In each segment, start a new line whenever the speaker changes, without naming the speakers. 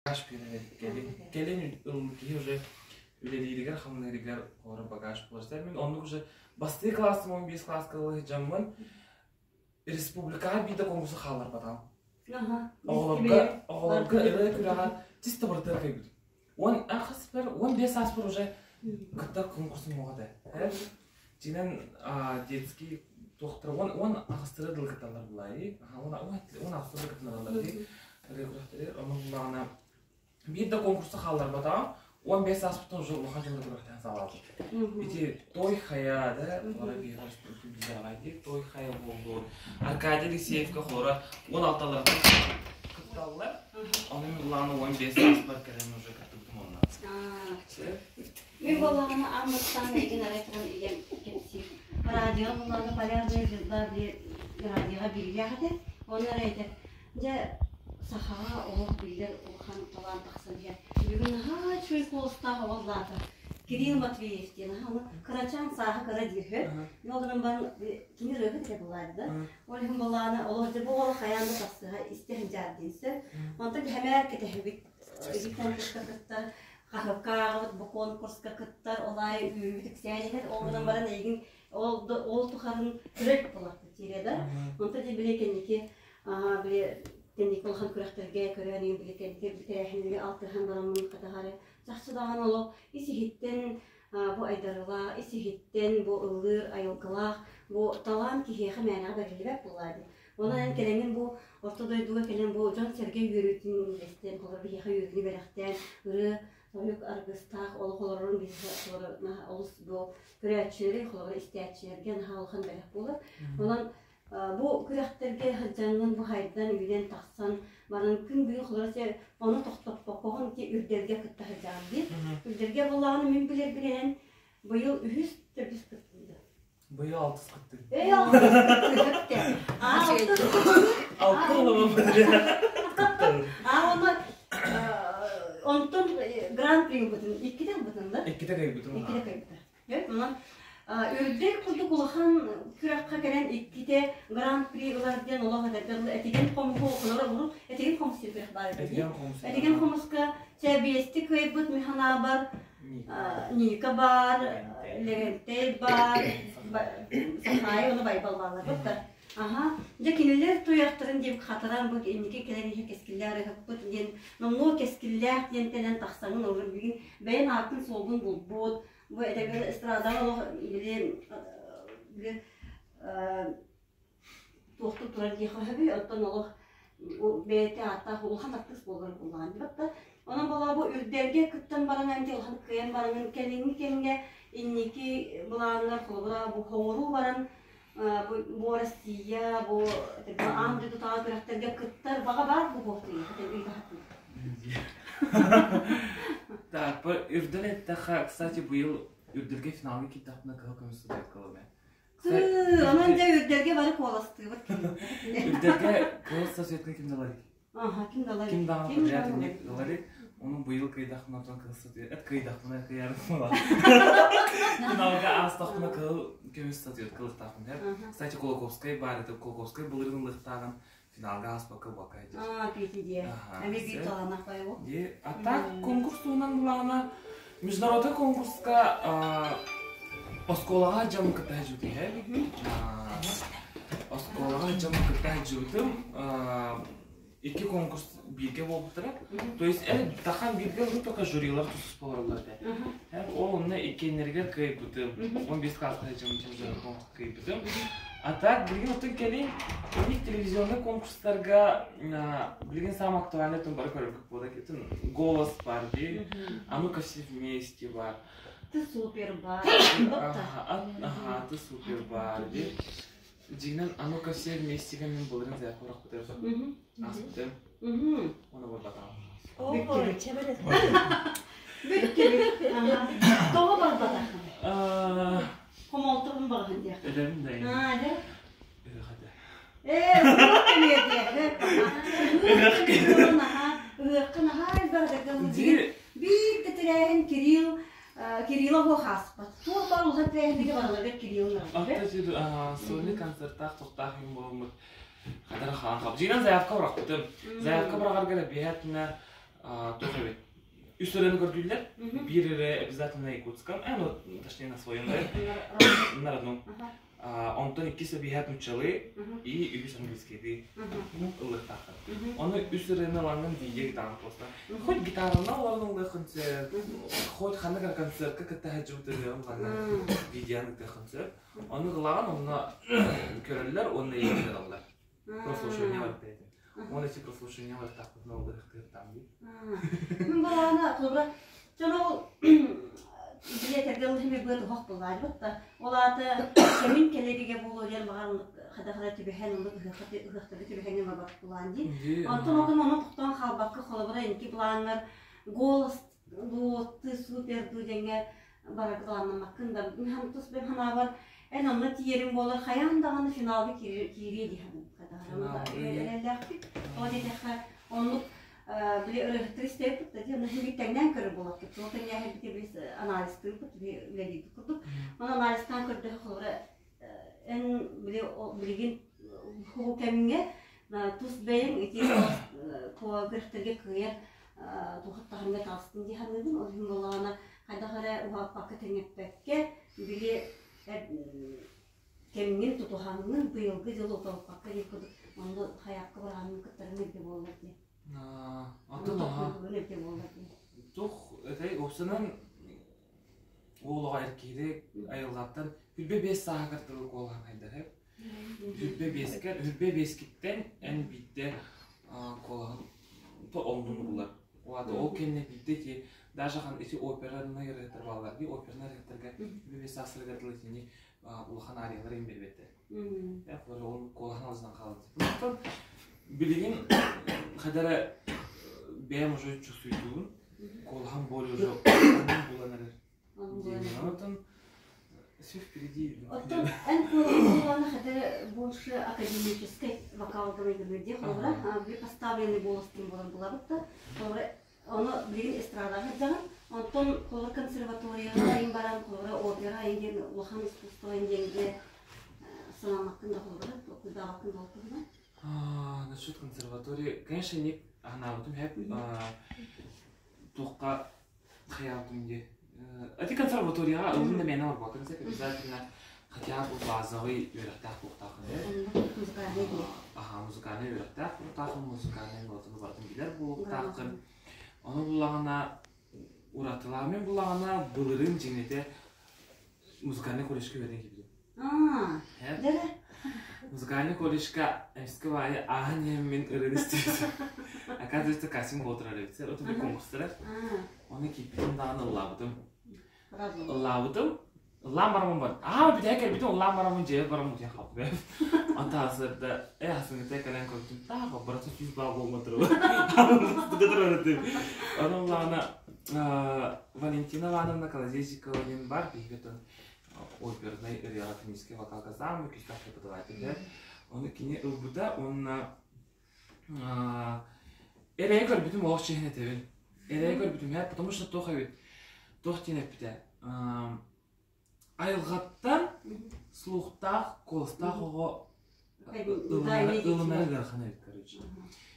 Багаж кэлин кэлин киһи уже үлэлииригэр хамныырыгар хора багаж буолар. Мин оннук уже бастыы классым 15 класска сылдьаммын республикаҕа биир да конкурсу хаалларбатаҕым. Оҕолорго оҕолорго ырыа күрэҕэр чисто барытыгар кыайбытым. Уон ахыспар, 15 сааспар уже кыттар конкурсум оҕо этэ. Дьинэн детский туохтара уон ахыстыра дылы кытталлар булаайы. Уон ахыстыра кытталлар дии. Ырыа күрэхтэригэр онно буллаҕына биир да конкурса хаалларбатаҕым. 15 сааспыттан уже улахан дьонно күрэхтэһэн саҕалаабытым. Ити Той Хайа да, холоро биир дии, Той Хайа буоллун. Аркадий Алексеевка холоро 16-ларыттан кытталлар. Ону мин былааны 15 сааспар кэлэн уже кыттыбытым онно.
Мин буоллаҕына аан бастаан эйигин арай туран ийэм кэпсиир. Радиоҕа буоллаҕына полярная звезда диэн радиоҕа биэриилээх этэ. Онно эрэ этэр Дьэ, сахаҕа олох биллэр улахан талаан тахсан иһэр. Бүгүн наһаа үчүгэй куоластаах оҕо ыллаата. Кирилл Матвеев диэн аһа аны кырачаан сааһа кыра диир үһү. Ол гынан баран кини ырыаһыт этэ буолаары да. Ол иһин буоллаҕына олох дьэ бу оҕо хайаан да тахсыһа истэ сылдьаар диэн сөп. Онтон хэмээр кэтэһэбит ити конкурска кыттар, хаһыакка ааҕабыт бу конкурска кыттар, ол аайы үөрүүбүт иксээн иһэр. Ол гынан баран эйигин ол ол тухарын көрөр буоллахпыт диирэ да. Онтон дьэ били кэнники били кэнники улахан күрэхтэргэ көрөөн иһин били кэнники тэрээһиннэри алтыһан бараммын хатаһары чахчы даҕаны олох ис иһиттэн бу айдарылаах ис иһиттэн бу ыллыыр айылгылаах бу талаан киһиэхэ мээнэҕэ бэриллибэт буоллаа дии. Онон эн кэлэҥҥин бу орто дойдуга кэлэн бу дьон-сэргэ үөрүүтүн үллэстэн, холобур биһиэхэ үөрүүнү бэлэхтээн, ырыа, тойук аргыстаах олох олорорун биһиэхэ холобур олус бу көрөөччүлэри, холобур истээччилэргэ наһаа улахан бэлэх буолар. Онон Бу күрэхтэргэ сылдьаҥҥын бу хайдан үүнэн тахсан баран күн бүгүн холоро сир ону тохтоппоккоҕун ити үрдэлгэ кытта сылдьаҕын дии. Үрдэлгэ буоллаҕына мин билэрбинэн быйыл үһүс төрдүс кыттыым.
Быйыл алтыс кыттыым.
Эй алтыс кыттыым. Алтыс
Алты олоҕум
А ону онтон гран-при ылбытын иккитэ ылбытын да?
Иккитэ кыайбытым.
Иккитэ кыайбыта. Онон үрдэл курдук улахан күрэххэ кэлэн иккитэ гран-при ылар диэн олох этэргэ этигэн хомуһу олорор урут этигэн хомус диэн күрэх баар этэ Этигэн хомуска чэбиэсти кыайбыт механабар Ника баар, Лэгэнтэй баар, Сахаайа уонна Байбал бааллар быттар. Аха, дьэ кинилэр туйахтарын диэн хатаран бу инники кэлэн иһэр кэскиллээх ырыһыппыт диэн номнуо кэскиллээх диэн кэлэн тахсаҥын олорор бүгүн бэйэм ааккын-суолгун булбут, Бу этэргэ эстрадаҕа олох били били туохтук турар диэххэ сөбүй, оттон олох бэйэтэ ааттаах улахан артыыс буолар буоллаҕын дии да. Онон буолаа бу үрдэлгэ кыттан баран эн улахан кыайан бараҥын кэлиҥҥи кэмҥэ инники былааннар холобура бу хоҥоруу баран бу бу Россия бу аан дойдутааҕы күрэхтэргэ кыттар баҕа баар бу буолтуй ыйытаһаттым.
Так, бу үрдэл эттэххэ, кстати, быйыл үрдэлгэ финалга киирдэхпинэ кыһыл көмүс статуэтка ылым ээ.
Онон дьэ үрдэлгэ бары куоластыыбыт.
Үрдэлгэ кыһыл статуэтка ким да ыларый?
Аха, ким да ыларый?
Ким даҕаны подряд ыларый? Ону быйыл кыйдахпына отон кыһыл статуэт, эт кыйдахпына кыйарым буолар. Финалга аастахпына кыһыл көмүс статуэтка ылыахтаахпын. Кстати, Кулаковскай баар этэ, Кулаковскай былырыын ылыахтааҕын финалга ааспакка буолка диир.
Аа, пити диэ. Эми биир талаанах байбы.
Ди, а так конкурс туһунан булаҕына международный конкурска оскуолаҕа дьон кытта сылдьыбытым. Оскуолаҕа дьон кытта сылдьыбытым. Икки конкурс бииргэ буолбуттара. То есть тахан бииргэ ну только жюрилар тусуспа олороллор этэ. Ол онно иккиэннэригэр кыайбытым. 15 класска сылдьыбытым кыайбытым. А так билигин оттон кэлин инник телевизионный конкурстарга билигин самый актуальный тон бары көрөргүт буола голос бар дии а ну-ка все вместе бар
Ты супер бар.
Ага, ты супер бар дии. Дьиҥинэн а ну-ка все вместе мин былырыын заявка бырахпытым. Аспытым. Оны барбатаҕым.
Бүттүбүт. Тоҕо барбатаххын? Хомолтобун баҕаһын диэх.
Өлөм да
Аа, дьэ.
Ыһыах этэ.
Ээ, ыһыах кэмиэ диэх. Ыһыах ыһыахха наһаа элбэх дьиҥин биир да тэрээһин Кирилл Кирилла уох ааспат. Туох баар улахан тэрээһиннэргэ барыларыгар Кирилл
наада. Сольный концертаах тохтоох юм буолуммут. Хатара хаан хап. Дьиҥинэн заявка бырахпытым. Заявка быраҕарга да биһэтинэ. Туох эбит? Үс ырыаны көрдүүллэр. Биир эрэ обязательно на якутском, ну, точнее на своем, на родном. Онтон иккис эбиһээт нууччалыы и үһүс английскийдыы ыллыктаахтар. Ону үс ырыаны ылаҥҥын видео гитараны просто. Хоть гитаранан олорон ыллыаххын сөп, хоть ханнык эрэ концертка кытта сылдьыбыт ырыаҕын ылаҥҥын видеоны ыытыаххын сөп. Ону ылаҕын, онно көрөллөр уонна ийэбин ылаллар. Прослушивание барда этим. Он эти прослушивания барытаахпытына ыллыахтыахтаам дии.
Мин балаана холобура дьон ол билиэтэргэ ылыһыми быа туһах буллаабыт да ол аата кэмин кэлэригэ буолуо диэн баҕар хада-хада түбэһэн оннук ыһыахтары түбэһэҥҥэ барбат булаан дии. Онтон отон ону тохтоон хаалбакка холобура инки планнар голос ты супер ду диэҥҥэ барарга былааннаммаккын да мин тус бэйэм санаабар эн онно тиийэрим буолар хайаан даҕаны финалга киириэ дии саныыбын эрэллээхпит тоҕо диэтэххэ оннук били ырыаһыттары истэбиппит да дии онно биир тэҥнээн көрөр буоллахпыт сол тэҥнээһирбити били анализтыырбыт үлэлиирбит курдук оны анализтаан көрдөһө холобура эн били билигин бу кэмҥэ тус бэйэҥ ити күрэхтэргэ кыайар туохаттаһарга таҕыстым дии саныыбын. Ол иһин буоллаҕына хайдах эрэ уһааппакка тэҥэппэккэ били кэмҥин тутуһаҥҥын быйылгы дьыл уталыппакка диэн курдук онно хайаакка бараанын кыттарыҥ эрдэ буоллар дии.
Атын
эрдэ буоллар дии.
Тух этэй уопсанан уол оҕо эр киһи айылҕаттан хүрбэ биэс сааһыгар тылы куолаһан хайдар Хүрбэ биэскэр, хүрбэ биэскиттэн эн биирдэ куолаһын то оннун булар. Уата ол кэннэ биирдэ ити даже хан ити операнный ырыһыттар бааллар дии, оперный ырыһыттарга хүрбэ биэс саастарыгар дылы итини улахан ариялар им бербеттер. Ол куолаһын алжынан хаалар. Оттон билигин хадара бэйэм уже чувствуйдуун, куолаһым более уже булан эрэр. Оттон все впереди.
Оттон эн куолаһын хата больше академическай вокалга дии холобура били поставленный голос диэн буолар булабыт да холобура ону билигин эстрадаҕа сылдьаҕын онтон холобура консерваторияҕа айын баран холобура опера айын диэн улахан искусство айын диэнгэ санааммаккын да холобура толкуйдаабаккын да ол туһунан.
Насчет консерватории, конечно, не анаабытым хэп туохха хайаабытым дии. Эти консерваторияҕа ылын да мээнэ олорботум обязательно хотя бы базовый үөрэхтээх буолуохтааххын
Музыкальный дии.
Аха, музыкальный үөрэхтээх буолуохтааххын, музыкальный нотаны барытын билэр буолуохтааххын. Ону буллаҕына уратылаах мин буллаҕына былырыын дьиҥнэтэ музыкальный колледжка үөрэнэн киирбитим.
Аа, дэрэ.
Музыкальный колледжка эмискэ баайы ааһан иһэн мин ырыаны истибитим. Оказывается, кастинг буолтурар эбит. Это bir конкурстара. Оны киирбитим даҕаны ыллаабытым. Ыллаабытым. Ыллаан бараммын бар. Аа, бүтэһик кэлбитим, ыллаан бараммын дьиэбэр бараммын утуйан хаалбытым. Онтон сарсыарда э асыҥыта кэлэн көрбүтүм, таах, барыта 100 балл буолматыры. Ону ыллаҕына Валентина Ивановна Колодезникова диэн бар, биһиги опернай ырыаҕа академическай вокалга самый күүстээх преподаватель Ону кини ылбыта уонна эрэйи көрбүтүм олох чиһин этэбин. Эрэйи көрбүтүм һэ, потому что туох эбит, туох диэн эппитэ айылҕаттан слухтаах, куоластаах оҕо ылынара ыарахан эбит, короче.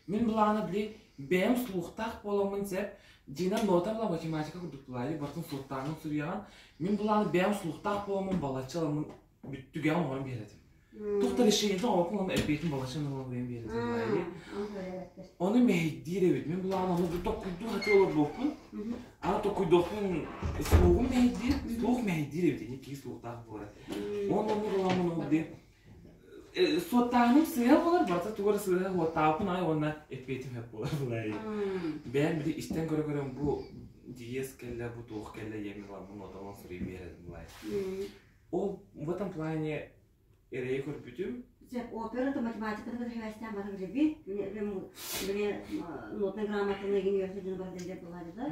Мин былаана били бэйэм слухтаах буоламмын сеп, дьиҥинэн нота была математика курдук былаайы барытын суоттааҥҥын суруйаҕын. Мин былааны бэйэм слухтаах буоламмын балачча ыламмын бүттүгэҕин оҥорон биэрэр этим. Туох да решениетин оҥорбуппун уонна эппиэтин балачча ылан биэрэр этим былаайы. Ону мэһэйдиир эбит. Мин былаан ону бу токкуйдуу сатыы олорбуппун. Аны токкуйдуохпун слугум мэһэйдиир, слух мэһэйдиир эбит. Ини киһи слухтаах буолар. Уонна ону ыламмын ол диэн суоттааһыным сыыһа буолар, барыта тугу эрэ сыыһа суоттаабыппын аайы уонна эппиэтим сөп буолар былай. Бэйэм били истэн көрө-көрөн бу диез кэллэ, бу туох кэллэ диэн ыламмын отомон суруйан биэрэрим былай. Ол в этом плане эрэйи көрбүтүм.
Опера да математиканы да сибээстээн бары билэбит. Били нотный грамотаны игин үөрэтэ бар дэнде булады да.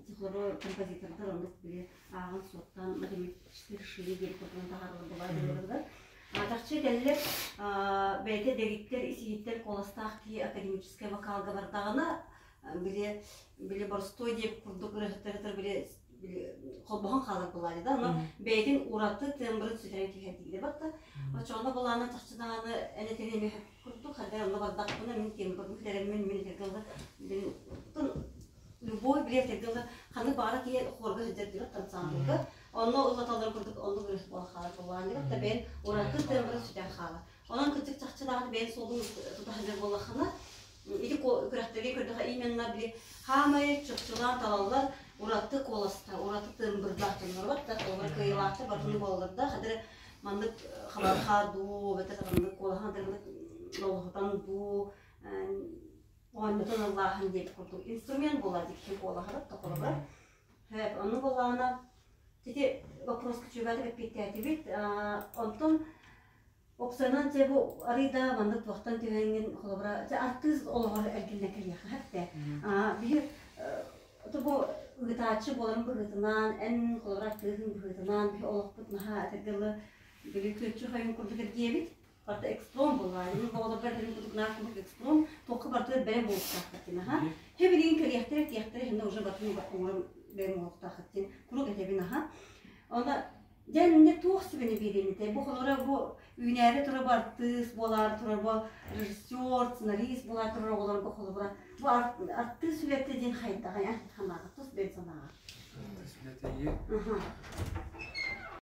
Тихлоро композитордар оннук били ааҕан суоттаан математический решение диэн курдук таһаарылар буолар да. Чахчы этэллэр, бэйэтэ дэгиттэр ис-иһиттэн куоластаах киһи академическай вокалга бардаҕына, били били боростуой диэбит курдук ырыаһыттарытар били холбоһон хаалар буолаары да, ону бэйэтин ураты тембрын сүтэрэн киһэрдиирэ барда. Оччоҕуна былаана чахчы даҕаны эн этэрин эмиэ курдук, ханна онно бардахпына мин тембрын сүтэрэммин мин этэргэ мин билэр дылы ханнык баҕара киһи хорга сылдьар диэбит ансамблга. Онно ыллаталлар курдук оннук ырыс буола хаалар буоллаҕа диэбит да бэйэн ураты тыамбыра сүтэн хаалар. Онон кырдьык чахчы даҕаны бэйэн суолун тута сылдьар буоллаххына, ити күрэхтэргэ көрдөххө именно били хаамай чопчулаан талаллар ураты куоласта, ураты тыамбырдаах дьоннор бар да, олор кыайыылаахтар барытын буолаллар да, хадары маннык хабархаа дуу, эбэтэр маннык куолаһан олохутан дуу, оонньотон ыллааһын диэбит курдук инструмент буолар дии куолаһара тохолобор. Хөп, ону буоллаҕына ити вопроска чугаатык эппиэттээтибит. Онтон Оксанан дьэ бу арыйда маннык туохтан түһэҥҥин холобура дьэ артыыс олоҕор эргиллэн кэлиэххэ сөп биһи бу ыытааччы буоларын быһыытынан эн холобура артыыһын быһыытынан биһи олохпут наһаа этэргэ дылы били күөччү хойун курдук эргийэбит барыта экспром буоллаҕа мин оҕолорбор этэрим курдук наар курдук экспром туохха барытыгар бэлэм буолуохтааххыт диэн аха хэ билигин кэлиэхтэрэ этиэхтэрэ хэннэ уже барытын оҥорон бэлэм буолуохтааххыт диэн куруук этэбин аха онно Дьэ инньэ туох сүбэни биэриэҥ этэй? Бу холобура бу үүнээри турар бу артыыс буолаары турар бу режиссер, сценарист буолаары турар оҕолорго холобура бу артыыс үлэтэ диэн хайдаҕый эн санааҕар тус бэйэҥ санааҕар?
Артыыс үлэтэ.